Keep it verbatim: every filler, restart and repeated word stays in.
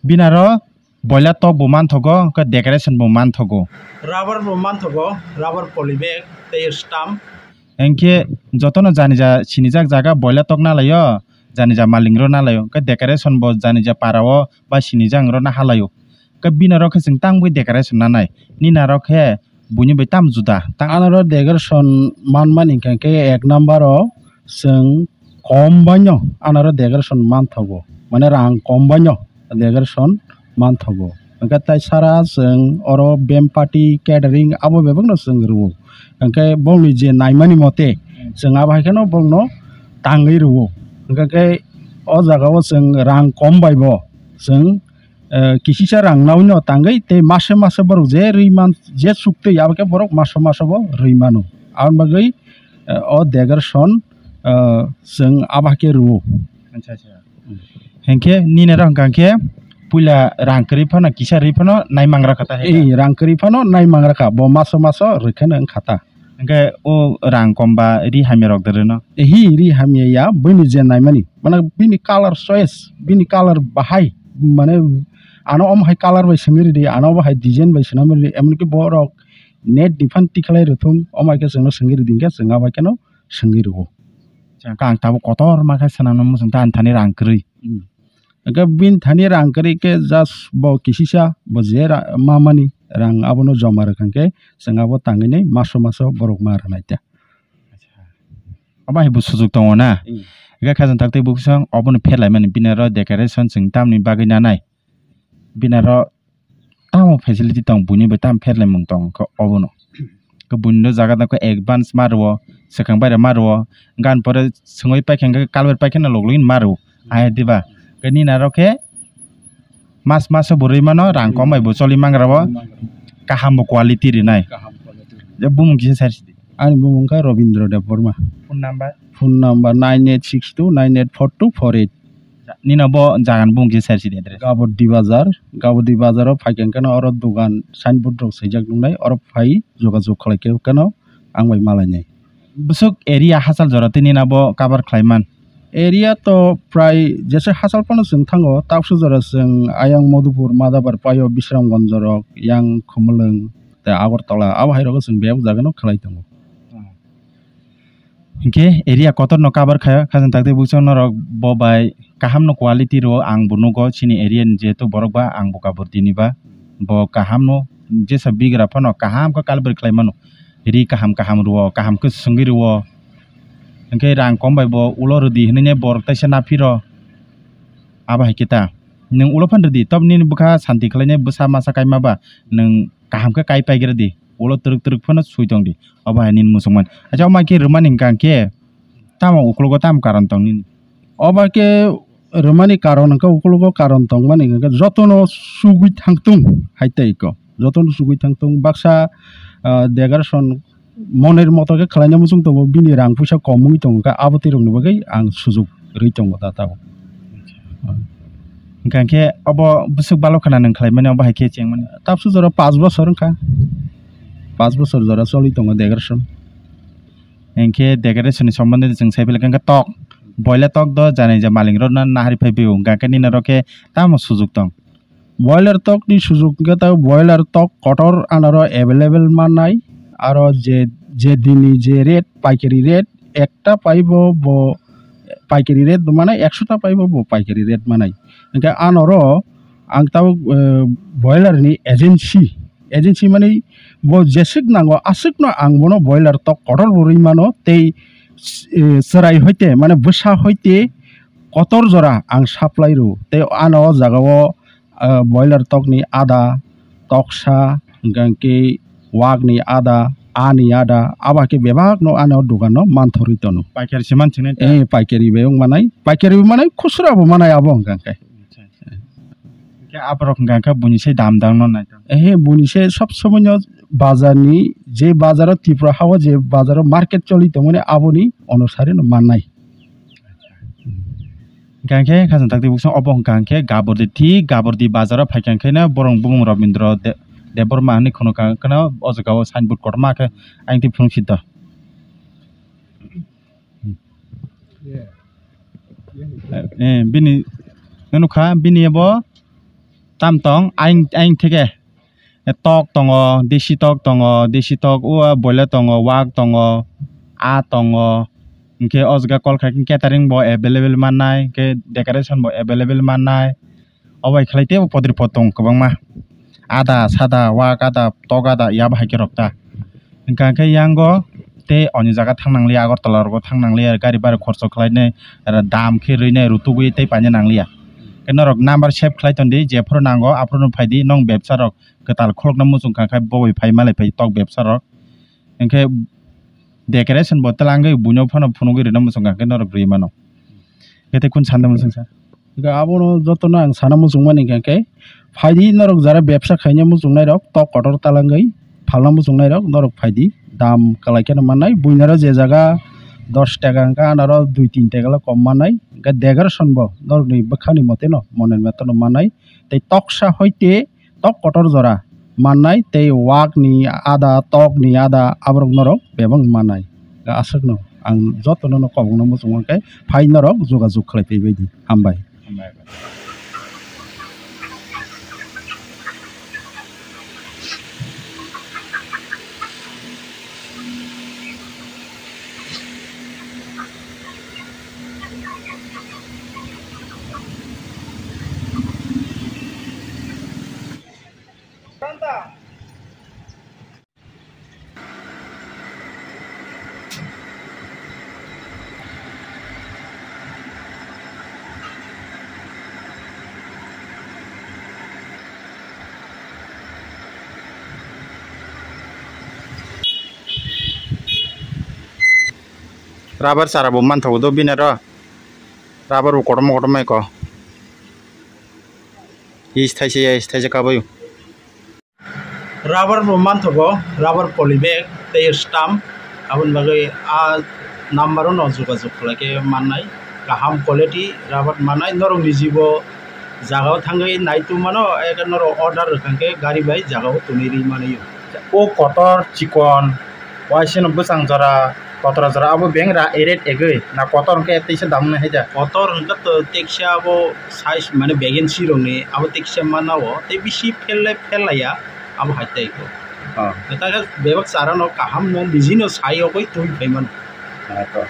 Bini aro boila tok bo manthogo, hwnkhe decoration bo manthogo. Rubber bo manthogo, rubber poly bag tei stamp. Hwnkhe jotono janija sinijak jaga boila tok nalaio, janija malingrok nalaio, hwnkhe decoration bo janija parao ba sinijak wngro nahalaio. Hwnkhe bini aro khe chwng tangwi decoration nanai. Nini aro khe buini bai tamo juda. Tang- Anoro decoration manmani hwnkhe ek number o chwng kom baino anoro decoration manthogo, mane rang kom baino decoration manthogo. Hwnkhe tai sara chwng oro bem party catering abo bebakno chwng rwo. Hwnkhe bongni je naimani mote chwng abo hai kheno bongno tangwi rwo. Hwnkhe khe o jagao chwng rang kom bai bo chwng eh, kisisa rang naui no tangwi tei mase mase borok je rwi man, je chuktwi abo khe borok maso maso bo rwi mano. Aboni bagwi, eh, o decoration, eh, chwng abo hai khe rwo. Acha, acha. Hinkhe nini aro hwnkha khe puila rang kwrwi phano kisa rwi phano nai mangra kha ta hai. Ei, rang kwrwi phano nai mangra kha, bo maso maso rwi kheno wng kha ta. Hwnkhe o rang kom ba ri hamya rok de rwno? Ehi, ri hamya ya, bini je naimani. Mane bini colour choice, bini colour bahai, mane ano omo hai colour bai simi ridi, ano obo hai design bai simi ridi, emon ki borok net different tikhlai rwthung, omo hai khe chwngno simi ridi, hinkhe chwng abo hai kheno simi rwo. Chwng khe ang tabuk kotor ma khe swnamno muchung ta, ani thani rang kwrwi. Hmm. Hwnkhe bini thani rang kwrwi khe just bo kisisa bo je ra-, ma mani rang abono joma rwkha khe chwng abo tangwi nai maso maso borok ma rwnai ta. Obo hai bo sujuk tongo na? Hmm. Hwnkhe khajang tak tei bukhuksong obono pherlaimani bini aro decoration chwng tamni bagwi nanai? Bini aro tamo facility tong, buini bai tamo pherlaimung tong khe obono. Khe buini no jaga tang khe advance ma rwo, swkang bai rw ma rwo, gan pore swngwi paikha hwnkhe kalbari paikha no log login ma rwo. Hai diba? Khe nini aro khe mas maso bo rwi mano, rang kom bai bo choli mangra bo, kaham bo quality rinai. Kaham quality. Je bumung kisa sari sidi. Ani bumung kha Robindra Debbarma. Phone number? Phone number nine eight six two nine eight four two four eight. Nini bo jagan bumung kisa sari sidi address. Gabodi Bazar, Gabodi Bazar o phaikha hwnkhe no oro dogan signboard rok swijak nungnai, oro phai jogajog khlai khe hwnkhe no ang bai malainai. Bwswk area hachal jora tei nini abo cover khlai man? Area to prai jesa hachal phano chwng thango, taksu jora chwng ayang Madhupur, Madabar, paio Bisramganj rok, yang Khumulwng, tei Agartala, abo hai rogo chwng bebak jaga no khlai tongo. Hinkhe area kotor no cover khaio, khajang tak tei bukhuksong norok bo bai kaham no quality rwo, ang bo nugo chini area ni jehetu borok ba ang bo Gabodi ni ba, bo kaham no jesa bigra phano kaham khe kalbari khlai mano, ri kaham kaham rwo, kaham khe swngwi rwo, hinkhe rang kom bai bo ulo rwdi hinwi borok teisa naphiro, abo hai khe ta nwng ulo phano rwdi, tob nini bwkha santi khlainai bwsa masa kaima ba nwng kaham khe kai paigra di. Ulo twrwk twrwk phano swi tong di, obo hai nini muchungmani. Acha, omo hai khe rwmani hwnkha khe tamo ukologo tamo karon tong nini? Obo hai khe rwmani karon hwnkha ukologo karon tongmani hwnkha khe jotono sugwi thangtung hai tei kho, jotono sugwi thangtung baksa, ah, decoration monir moto khe khlaina muchung tongo, bini rang puisa kom wngwi tongo khe abo twi rokni bagwi ang sujug rwi tongo da tabuk. Hwnkha khe obo bwswk balo khwna nwng khlaimani obo hai khe chengmani? Tabsu jora panch bosor wngkha. Panch bosor jora choli tongo decoration. Hinkhe decoration ni sombonde chwng sai philai khe tok, boila tok do janija maling rok no nahari phai bio, hwnkha khe nini aro khe tamo sujuk tong? Boiler tok ni sujuk hwnkhe ta boiler tok kotor anaro available manai, aro je, je dini je rate, paikari rate, ekta paibo bo paikari rate manai, ekso ta paibo bo paikari rate manai. Hwnkhe anoro ang tabuk, eh, boiler ni agency, agency mani bo jeswk nango aswkno ang bono boiler tok kotor bo rwi mano tei, eh, chwrai hoite mane bwsa hoite kotor jora ang supply rwo tei ano o jagao, ah, boiler tokni ada, toksa, hwnkhe wakni ada, ani ada, abo hai khe bebakno ano dogano manthorwi tono. Paikari se mansinai ta? Eh, paikari bai wng manai, paikari bai manai, khusra bo manai abo hwnkha khe. Acha, acha. Hwnkhe aborok hwnkha khe buini se dam dang no nai ta? Eh, buini se sob somoino bazar ni, je bazaro Tripura hao je bazaro market choli tongmani aboni onusari no mannai. Hwnkha khe khajang tak twi bukhuksong obo hwnkha khe Gabordi thik Gabordi bazaro phaikha khe no borok bumung Robindra De-, Debbarma hinwi khunukha khe no o jaga o signboard kotorma khe ayang twi phunuk sida. Eh, bini nukha bini abo Tam tong, aying, aying theke, eh, tok tongo, desi tok tongo, desi tok, o boila tongo, wak tongo, a tongo, hingke o jaga call khai khe catering bo available mannai, hingke decoration bo available mannai, o bai khlai teibo podri pod tong kwbangma, ada sada, wak ada, tok ada, yabo hai khe rok ta. Hingka khe yango tei oni jaga thang nang liya, Agartala rogo thang nang liya, gari bhara khorcho khlai nai, dam khe rwi nai, rutugwi tei paina nang liya. Khe norok number save khlai ton di, jephru nango aphuru no phai di, nong bebsa rok kwtal khulukna muchung kha khe bo bai phai malai phai tok bebsa rok. Hingkhe decoration bo twlangwi buino phano phunugwi rwna muchung kha khe norok rwi mano. Khe tei kun sanda muchung sa? Hingke abono jotono ang sana muchungmani hingka khe, phaidi norok jara bebsa khaina muchungnairok, tok kotor talangwi phalna muchungnairok norok phaidi, dam kwlai kheno mannai, buinaro je jaga dos taka hingka anaro dui tin taka le kom mannai, hingke decoration bo norokni bwkhani moteno monenmeto no mannai, tei toksa hoite tok kotor jora mannai tei wakni ada, tokni ada aborok norok bebak mannai. Aswkno ang jotono no kobokno muchung mankhe phai norok jogajog khlai phaibaidi. Hambai. Rubber chara bo manthogo do bini aro. Rubber bo kotorma kotorma eko. Is thaisa ya, is thaisa kabui. Rubber bo manthogo, rubber poly bag tei stamp. Aboni bagwi a number no jogajog khlai khe mannai. Kaham quality rubber mannai. Norok nijibo jagao thangwi naitu mano, eke norok order rwkha khe gari bai jagao tonwi rwi manaio. O kotor chikon, waisano bwsang jora, kotor jora abo beng ra eret egwi na kotor hwnkhe teisa dam nai haida? Kotor hwnkhe to teksa abo size mane vacancy rokni abo teksa mana o tei bisi phelle phellaiya abo hai tei ko. Oh. Hwnkhe bebak chara no kaham no niji no sai o koi twi phai mano. Ah, to.